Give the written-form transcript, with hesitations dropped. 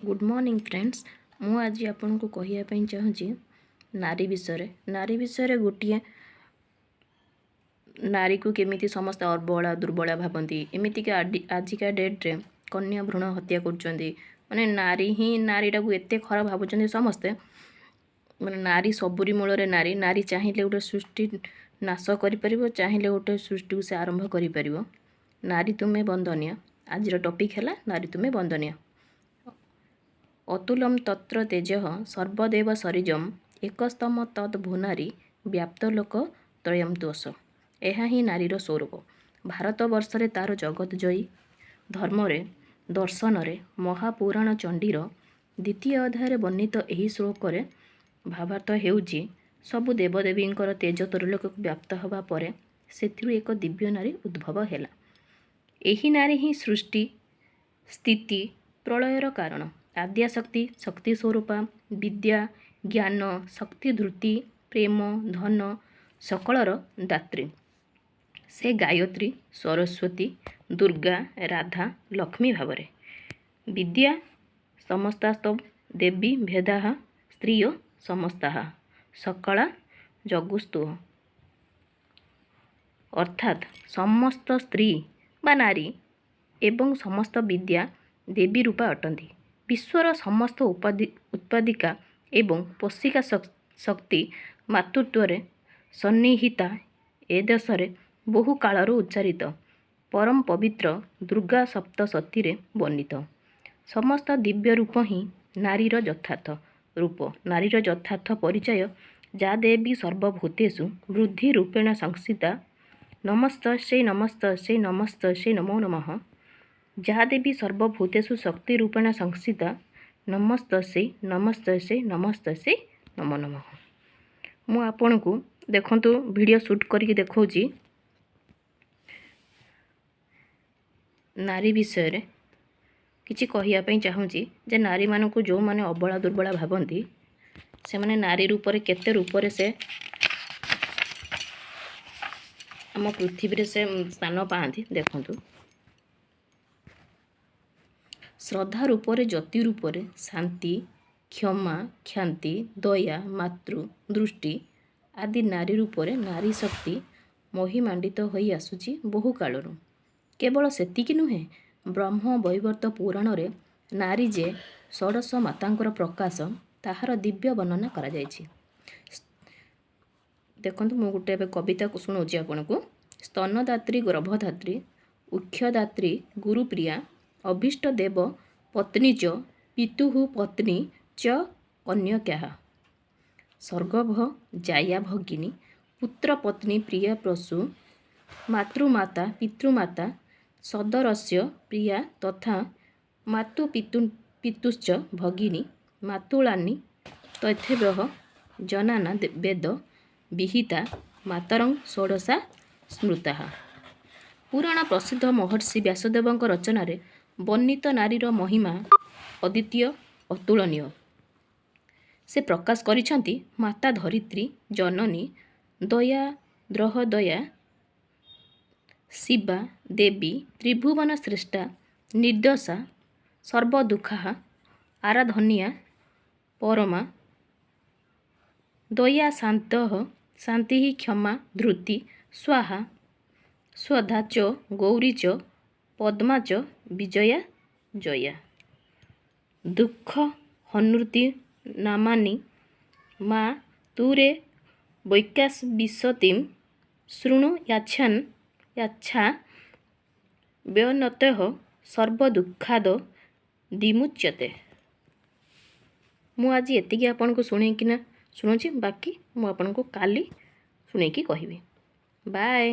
Good morning friends, ମୁଁ ଆଜି ଆପଣଙ୍କୁ କହିବା ପାଇଁ ଚାହୁଁଛି ନାରୀ ବିଷୟରେ। ନାରୀ ବିଷୟରେ ଗୋଟିଏ ନାରୀକୁ କେମିତି ସମସ୍ତେ ଅବଳା ଦୁର୍ବଳା ଭାବନ୍ତି, ଏମିତିକି ଆଜିକା ଡେଟ୍ରେ କନ୍ୟା ଭ୍ରୂଣ ହତ୍ୟା କରୁଛନ୍ତି। ମାନେ ନାରୀ ହିଁ ନାରୀଟାକୁ ଏତେ ଖରାପ ଭାବୁଛନ୍ତି ସମସ୍ତେ। ମାନେ ନାରୀ ସବୁରି ମୂଳରେ ନାରୀ। ନାରୀ ଚାହିଁଲେ ଗୋଟେ ସୃଷ୍ଟି ନାଶ କରିପାରିବ, ଚାହିଁଲେ ଗୋଟେ ସୃଷ୍ଟିକୁ ସେ ଆରମ୍ଭ କରିପାରିବ। ନାରୀ ତୁମେ ବନ୍ଦନୀୟ। ଆଜିର ଟପିକ୍ ହେଲା ନାରୀ ତୁମେ ବନ୍ଦନୀୟ। ଅତୁଲମ ତତ୍ର ତେଜଃ ସର୍ବଦେବ ସରିଜମ୍ ଏକସ୍ତମ ତଦ୍ ଭୁନାରୀ ବ୍ୟାପ୍ତ ଲୋକ ତ୍ରୟମ୍ ଦୋଷ। ଏହା ହିଁ ନାରୀର ସ୍ୱରୂପ। ଭାରତବର୍ଷରେ ତା'ର ଜଗତଜୟୀ ଧର୍ମରେ ଦର୍ଶନରେ ମହାପୁରାଣ ଚଣ୍ଡୀର ଦ୍ୱିତୀୟ ଅଧ୍ୟାୟରେ ବର୍ଣ୍ଣିତ ଏହି ଶ୍ଲୋକରେ ଭାବାର୍ଥ ହେଉଛି, ସବୁ ଦେବଦେବୀଙ୍କର ତେଜ ତ୍ରିଲୋକକୁ ବ୍ୟାପ୍ତ ହେବା ପରେ ସେଥିରୁ ଏକ ଦିବ୍ୟ ନାରୀ ଉଦ୍ଭବ ହେଲା। ଏହି ନାରୀ ହିଁ ସୃଷ୍ଟି, ସ୍ଥିତି, ପ୍ରଳୟର କାରଣ। ଆଦ୍ୟାଶକ୍ତି, ଶକ୍ତି ସ୍ୱରୂପା, ବିଦ୍ୟା, ଜ୍ଞାନ, ଶକ୍ତି, ଧୃତି, ପ୍ରେମ, ଧନ ସକଳର ଦାତ୍ରୀ। ସେ ଗାୟତ୍ରୀ, ସରସ୍ୱତୀ, ଦୁର୍ଗା, ରାଧା, ଲକ୍ଷ୍ମୀ ଭାବରେ ବିଦ୍ୟା ସମସ୍ତାସ୍ତ ଦେବୀ ଭେଦାଃ ସ୍ତ୍ରୀୟ ସମସ୍ତାଃ ସକଳା ଜଗୁସ୍ତୁଃ। ଅର୍ଥାତ୍ ସମସ୍ତ ସ୍ତ୍ରୀ ବା ନାରୀ ଏବଂ ସମସ୍ତ ବିଦ୍ୟା ଦେବୀ ରୂପା ଅଟନ୍ତି। ବିଶ୍ୱର ସମସ୍ତ ଉତ୍ପାଦିକା ଏବଂ ପୋଷିକା ଶକ୍ତି ମାତୃତ୍ୱରେ ସନ୍ନିହିତା। ଏ ଦେଶରେ ବହୁ କାଳରୁ ଉଚ୍ଚାରିତ ପରମ ପବିତ୍ର ଦୁର୍ଗା ସପ୍ତଶତୀରେ ବର୍ଣ୍ଣିତ ସମସ୍ତ ଦିବ୍ୟ ରୂପ ହିଁ ନାରୀର ଯଥାର୍ଥ ରୂପ। ନାରୀର ଯଥାର୍ଥ ପରିଚୟ, ଯା ଦେବୀ ସର୍ବଭୂତେଷୁ ବୃଦ୍ଧି ରୂପେଣ ସଂସ୍ଥିତା ନମସ୍ତସ୍ୟୈ ନମସ୍ତସ୍ୟୈ ନମସ୍ତସ୍ୟୈ ନମୋ ନମଃ। ଯା ଦେବୀ ସର୍ବଭୂତେଷୁ ଶକ୍ତି ରୂପେଣ ସଂସ୍ଥିତା ନମସ୍ତସ୍ୟୈ ନମସ୍ତସ୍ୟୈ ନମସ୍ତସ୍ୟୈ ନମୋ ନମଃ। ମୁଁ ଆପଣଙ୍କୁ ଦେଖନ୍ତୁ ଭିଡ଼ିଓ ସୁଟ୍ କରିକି ଦେଖାଉଛି। ନାରୀ ବିଷୟରେ କିଛି କହିବା ପାଇଁ ଚାହୁଁଛି ଯେ ନାରୀମାନଙ୍କୁ ଯେଉଁମାନେ ଅବଳା ଦୁର୍ବଳା ଭାବନ୍ତି, ସେମାନେ ନାରୀ ରୂପରେ କେତେ ରୂପରେ ସେ ଆମ ପୃଥିବୀରେ ସେ ସ୍ଥାନ ପାଆନ୍ତି ଦେଖନ୍ତୁ। ଶ୍ରଦ୍ଧା ରୂପରେ, ଜ୍ୟୋତି ରୂପରେ, ଶାନ୍ତି, କ୍ଷମା, କ୍ଷାନ୍ତି, ଦୟା, ମାତୃ ଦୃଷ୍ଟି ଆଦି ନାରୀ ରୂପରେ ନାରୀ ଶକ୍ତି ମହିମାଣ୍ଡିତ ହୋଇ ଆସୁଛି ବହୁ କାଳରୁ। କେବଳ ସେତିକି ନୁହେଁ, ବ୍ରହ୍ମ ବୈବର୍ତ୍ତ ପୁରାଣରେ ନାରୀ ଯେ ଷୋଡ଼ଶ ମାତାଙ୍କର ପ୍ରକାଶ, ତାହାର ଦିବ୍ୟ ବର୍ଣ୍ଣନା କରାଯାଇଛି। ଦେଖନ୍ତୁ, ମୁଁ ଗୋଟେ ଏବେ କବିତା ଶୁଣାଉଛି ଆପଣଙ୍କୁ। ସ୍ତନଦାତ୍ରୀ, ଗର୍ଭଧାତ୍ରୀ, ଉକ୍ଷଦାତ୍ରୀ, ଗୁରୁପ୍ରିୟା, ଅଭୀଷ୍ଟ ଦେବ ପତ୍ନୀ ଚ ପିତୁଃ ପତ୍ନୀ ଚ କନ୍ୟକାଃ, ସର୍ଗଭ ଜାୟା ଭଗିନୀ, ପୁତ୍ର ପତ୍ନୀ ପ୍ରିୟା ପ୍ରସୂ, ମାତୃମାତା ପିତୃମାତା, ସଦରସ୍ୟ ପ୍ରିୟା ତଥା ମାତୁ ପିତୁଶ୍ଚ ଭଗିନୀ ମାତୁଳାନୀ ତଥୈବ ଜନାନା ବେଦ ବିହିତା ମାତରଂ ଷୋଡ଼ଶା ସ୍ମୃତାଃ। ପୁରାଣ ପ୍ରସିଦ୍ଧ ମହର୍ଷି ବ୍ୟାସଦେବଙ୍କ ରଚନାରେ ବର୍ଣ୍ଣିତ ନାରୀର ମହିମା ଅଦ୍ୱିତୀୟ, ଅତୁଳନୀୟ। ସେ ପ୍ରକାଶ କରିଛନ୍ତି, ମାତା ଧରିତ୍ରୀ, ଜନନୀ, ଦୟା ଦ୍ରହଦୟା, ଶିବା, ଦେବୀ, ତ୍ରିଭୁବନ ଶ୍ରେଷ୍ଠା, ନିର୍ଦ୍ଦୋଷା, ସର୍ବଦୁଃଖହା, ଆରାଧନୀୟା, ପରମା, ଦୟା, ଶାନ୍ତଃ, ଶାନ୍ତି, କ୍ଷମା, ଧୃତି, ସ୍ୱାହା, ସ୍ୱଧା ଚ ଗୌରୀ ଚ ପଦ୍ମା ଚ ବିଜୟା ଜୟା। ଦୁଃଖ ହନୃତି ନାମାନୀ ମା ତୁରେ ବୈକାଶ ବିଶତିಂ ଶୃଣୁ ୟାଚ୍ଛା ବ୍ୟନତଃ ସର୍ବଦୁଃଖାଦ ବିମୁଚ୍ୟତେ। ମୁଁ ଆଜି ଏତିକି ଆପଣଙ୍କୁ ଶୁଣେଇକିନା ଶୁଣୁଛି, ବାକି ମୁଁ ଆପଣଙ୍କୁ କାଲି ଶୁଣେଇକି କହିବି। ବାଏ।